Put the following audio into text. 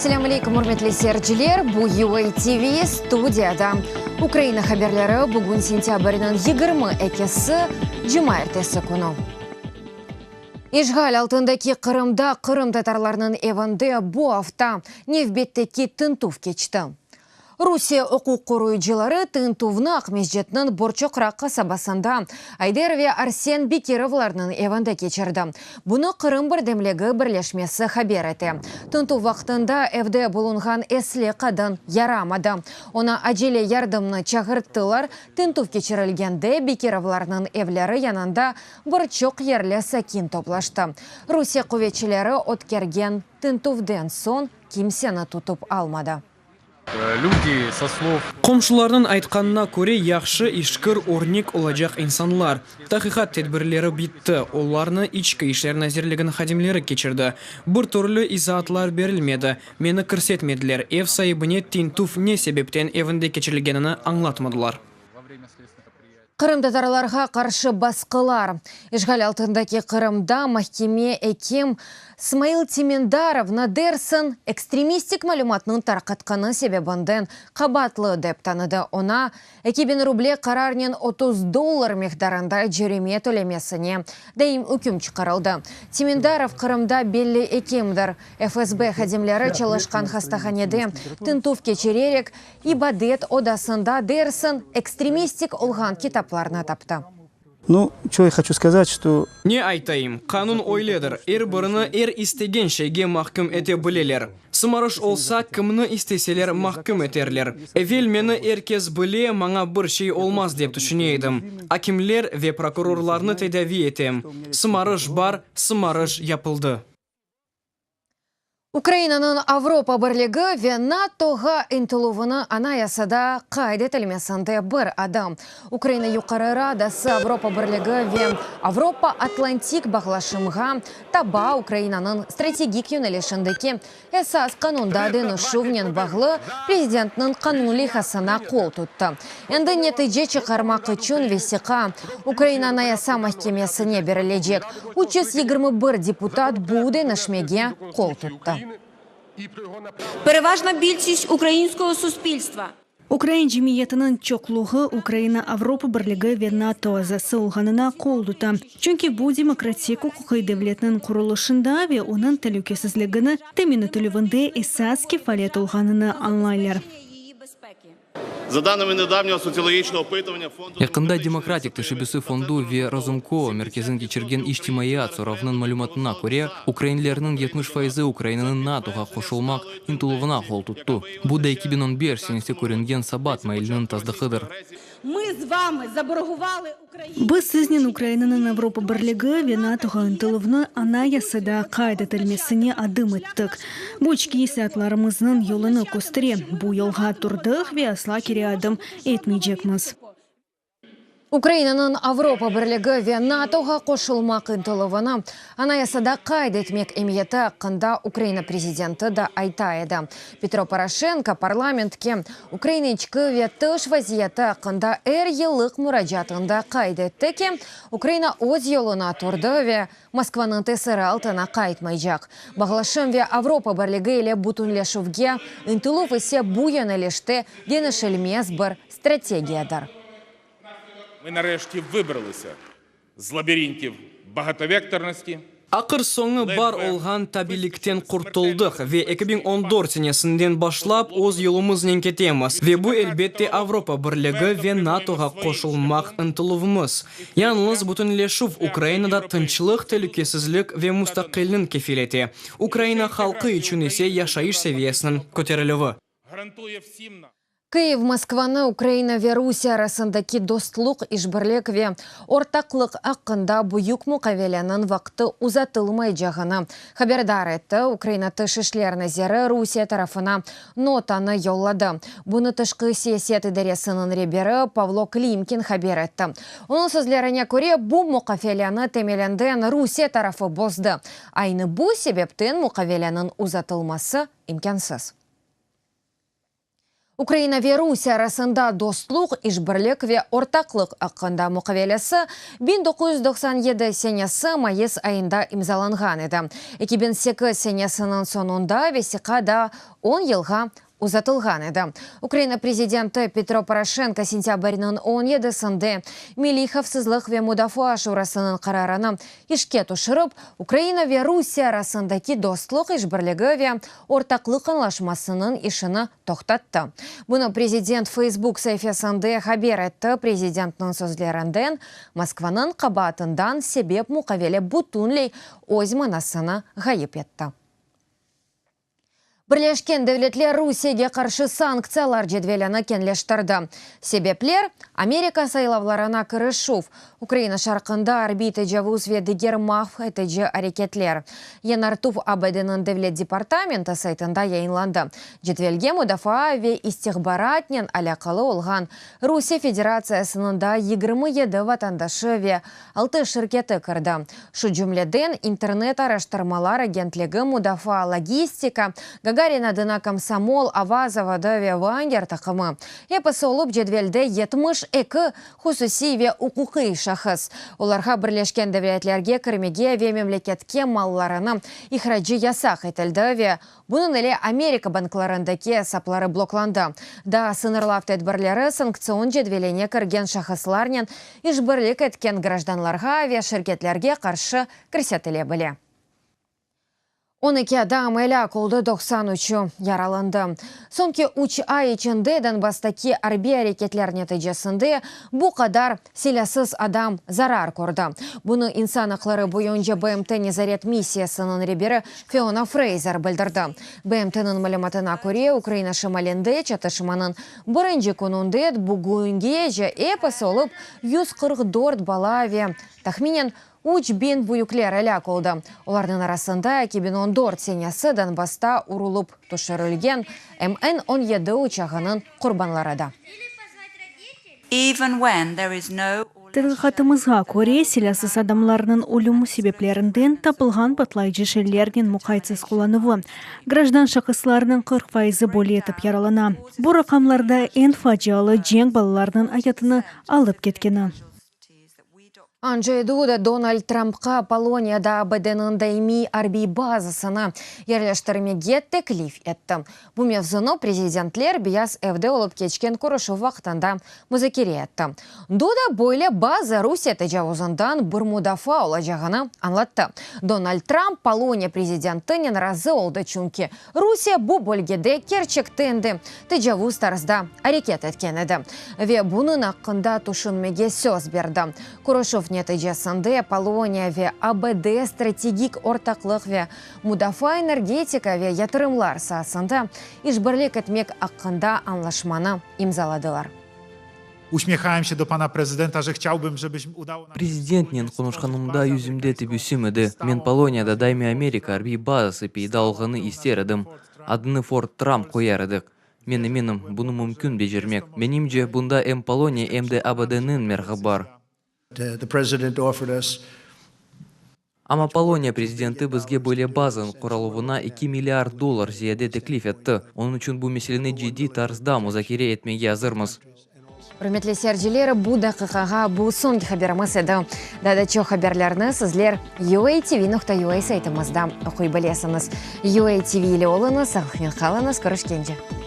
Selâm aleykum, ürmetli seyirciler! Bu UA TV, studiyada Ukraina haberleri, bugün sentâbrniñ 22-si, cumaertesi künü. İşğal altındaki Qırımda qırımtatarlarnıñ evinde bu afta nevbetteki tintüv keçti. Rusiye uquq qoruyıcıları tintüvni Aqmescitniñ Borçoqraq qasabasında Ayder ve Arsen Bekirovlarnıñ evinde keçirdi. Bunı Qırım birdemligi birleşmesi haber ete. Tintüv vaqtında evde bulunğan esli qadın yaramadı. Oña acele yardımnı çağırttılar. Tintüv keçirilgende Bekirovlarnıñ evleri yanında bir çoq yerli sakin toplaştı. Rusiye quvetçileri ötkergen tintüvden soñ kimseni tutıp almadı. Qomşularnıñ aytqanına köre, yahşı, işkir, örnek olacaq insanlar. Taqiqat tedbirleri bitti, olarnı İçki işler nazirliginiñ hadimleri keçirdi. Bir türlü izaatlar berilmedi, meni kirsetmediler, ev saibine tintüv ne sebepten evinde keçirilgenini añlatmadılar. Qırımtatarlarğa qarşı basqılar. İşğal altındaki Qırımda mahkeme ekim Smail Timendarovnı dersiñ ekstremistik malümatnıñ tarqatqanı sebebinden qabaatlı dep tanıdı. Oña 2000 ruble qararnen 30 dollar miqdarında cerime tölemesine daim üküm çıqarıldı. Timendarov Qırımda belli ekimdir. FSB hadimleri çalışqan hastahanede tintüv keçirerek, İbadet odasında dersiñ ekstremistik olğan kitaplarnı taptı. Nu, ço ya haçu skazat, çto. Ne aytayım, qanun öyledir, er birini er istegen şeyge mahküm ete bileler. Sımarış olsa, kimni isteseler mahküm eterler. Evel meni er kes bile, maña bir şey olmaz dep tüşüne edim. Akimler ve prokurorlarnı tedavi etem. Sımarış bar, sımarış yapıldı. Ukrainanıñ Avropa Birligi ve NATOğa ıntıluvını Anayasada qayd etilmesinde bir adım. Ukraina Yuqarı Radası Avropa Birligi ve Avropa Atlantik bağlaşımğa taba Ukrainanıñ strategik yönelişindeki Esas qanunda deñişüvnen bağlı prezidentniñ qanun leyhasına qol tuttı. Endi netice çıqarmaq içün vesiqa Ukraina Anayasa mahkemesine berilecek. 321 deputat bu deñişmege qol tuttı. Переважна більшість українського суспільства. Ukrain cemiyetiniñ çoqluğı Ukraina Avropa Birligi ve NATO azası olğanına qol tuta, çünki bu demokratik uquqiy devletniñ qurulışında ve onıñ telükesizligini temin etilüvinde esas kefalet olğanını añlaylar. Yaqında Demokratik teşebbüsi fondu ve Razumkova merkeziniñ keçirgen içtimaiyat soravınıñ malümatına köre, ukrainlerniñ 70 faizi Ukrainanıñ NATOğa qoşulmaq ıntıluvına qol tuttı. Bu da 2015 senesi körüngen sabat mailiniñ tasdıqıdır. Biz siznen Ukrainanıñ Avropa Birligi ve NATOğa ıntıluvnı Anayasada qayd etilmesine adım ettik. Bu içki islâatlarımıznıñ yolunı köstere. Bu yolğa turdıq ve asla keri adım etmeycekmiz. Ukrainanıñ Avropa Birligi ve NATOğa qoşulmaq ıntıluvını Anayasada qayd etmek emiyeti aqqında Ukraina prezidenti da ayta edi. Petro Poroşenko parlamentke Ukraina içki ve tış vaziyeti aqqında er yıllıq muracaatında qayd etti ki, Ukraina öz yoluna turdı ve Moskvanıñ tesiri altına qaytmaycaq. Bağlaşım ve Avropa Birligi ile bütünleşüvge ıntıluv ise bu yönelişte deñişilmez bir strategiyadır. Mı nareşti vıbralısâ z labirintiv bağatovektornosti. Aqır-soñu bar olğan tabilikten qurtuldıq ve 2014 senesinden başlap öz yolumıznen ketemiz ve bu, elbette, Avropa Birligi ve NATOğa qoşulmaq ıntıluvımız. Yañlız bütünleşüv Ukrainada tınçlıq, telükesizlik ve mustaqilniñ kefil ete, Ukraina halqı içün ise yaşayış seviyesiniñ köterilüvi. Kyiv Moskvanı Ukraina ve Rusiye arasındaki dostluq, işbirlik ve ortaqlıq aqqında büyük muqaveleniñ vaqtı uzatılmaycağını haberdar etti. Ukraina Tış işler naziri Rusiye tarafına notanı yolladı. Bunı Tışqı siyaset idaresiniñ reberi Pavlo Klimkin haber etti. Onıñ sözlerine köre, bu muqaveleni temelinden Rusiye tarafı bozdı. Aynı bu sebepten muqaveleniñ uzatılması imkânsız. Ukraina ve Rusiye arasında dostluq, işbirlik ve ortaqlıq aqqında muqavelesi 1997 senesi mayıs ayında imzalanğan edi. 2008 senesiniñ soñunda vesiqa daa on yılğa uzatılğan edi. Ukraina prezidenti Petro Poroşenko sentâbrniñ on yedisinde Milliy havfsızlıq ve mudafaa şurasınıñ qararını işke tüşürip, Ukraina ve Rusiye arasındaki dostluq, işbirligi ve ortaqlıq añlaşmasınıñ işini toqtattı. Bunı prezident Facebook saifesinde haber etti. Prezidentniñ sözlerinden, Moskvanıñ qabaatından sebep muqavele bütünley öz manasını ğayıp etti. Birleşken Devletler Rusiyege qarşı sanktsiyalar cedvelini keñleştirdi. Sebepler, Amerika saylavlarına kirişüv, Ukraina şarqında arbiy tecavuz ve diger mahv etici areketler. Yañartuv ABDniñ Devlet departamenti saytında yayınlandı. Cedvelge mudafaa ve istihbaratnen alâqalı olğan Rusiye Federatsiyasınıñ daa 27 vatandaşı ve altı şirketi kirdi. Şu cümleden, İnternet araştırmalar agentligi, mudafaa logistika, Gagarin adına komsomol, ava zavodı ve Vanger taqımı. Episi olıp cedvelde 72 hususiy ve uquqiy şahıs. Olarğa Birleşken Devletlerge kirmege ve memleketke mallarını ihracı yasaq etildi ve bunıñ ile Amerika banklarındaki esapları bloklandı. Daa sıñırlav tedbirleri sanktsion cedveline kirgen şahıslarnen işbirlik etken grajdanlarğa ve şirketlerge qarşı kirsetile bile. 12 adam elâk oldı, 93-ü yaralandı. Soñki üç ay içinde Donbasstaki arbiy areketler neticesinde bu qadar silâsız adam zarar kördi. Bunı İnsan aqları boyunca BMT nezaret missiyasınıñ reberi Fiona Freyzer bildirdi. BMTnıñ malümatına köre, Ukraina şimalinde çatışmanıñ birinci kününde bugüngece episi olıp 144 bala ve tahminen 3000 büyükler elâk oldı. Olarnıñ arasında 2014 senesi Donbassta urulıp tüşürilgen MN 17 uçağınıñ qurbanları da. Tedqiqatımızğa köre, silâsız adamlarnıñ ölümi sebeplerinden tapılğan patlayıcı şeylernen muqaytsız qullanuvı. Grajdan şahıslarnıñ 40 fayızı böyle etip yaralana. Bu raqamlarda eñ facialı cenk balalarnıñ ayatını alıp ketkeni. Andjey Duda Donald Trampqa Poloniyada ABD-niñ daimiy arbiy bazasını yerleştirmege teklif etti. Bu mevzunı prezidentler Beyaz Evde olıp keçken körüşüv vaqtında muzakere etti. Duda böyle baza Rusiye tecavuzından bir mudafaa olacağını añlattı. Donald Tramp Poloniya prezidentinen razı oldı, çünki Rusiye bu bölgede kerçekten de tecavuz tarzda areket etken edi ve bunıñ aqqında tüşünmege söz berdi. Körüşüv neticesinde Poloniya ve ABD strategik ortaqlıq ve mudafaa, energetika ve yatırımlar saasında işbirlik etmek aqqında añlaşmanı imzaladılar. Usmihayemsâ do pana prezidenta, že chciałbym, žebyśmy udało nam Prezidentnen qonuşqanımda yüzümde tebessüm edi. Men Poloniyada daimiy Amerika arbiy bazası peyda olğanı ister edim. Adını Fort Tramp qoyar edik. Men eminim, bunı mümkün becermek. Menimce, bunda em Poloniya, em de ABD-niñ merğı bar. Amma Poloniya prezidenti bizge böyle bazanıñ quruluvına eki milliard dollar ziyade teklif etti, onıñ içün bu meseleni ciddiy tarzda muzakere etmege azırmız. Ürmetli seyirciler, bu daqiqağa bu soñki haberimiz edi. Daa da çoq haberlerni sizler UATV.UA saytımızda oquy bilesiñiz. UATV ile oluñız, sağlıqnen qalıñız, körüşkence!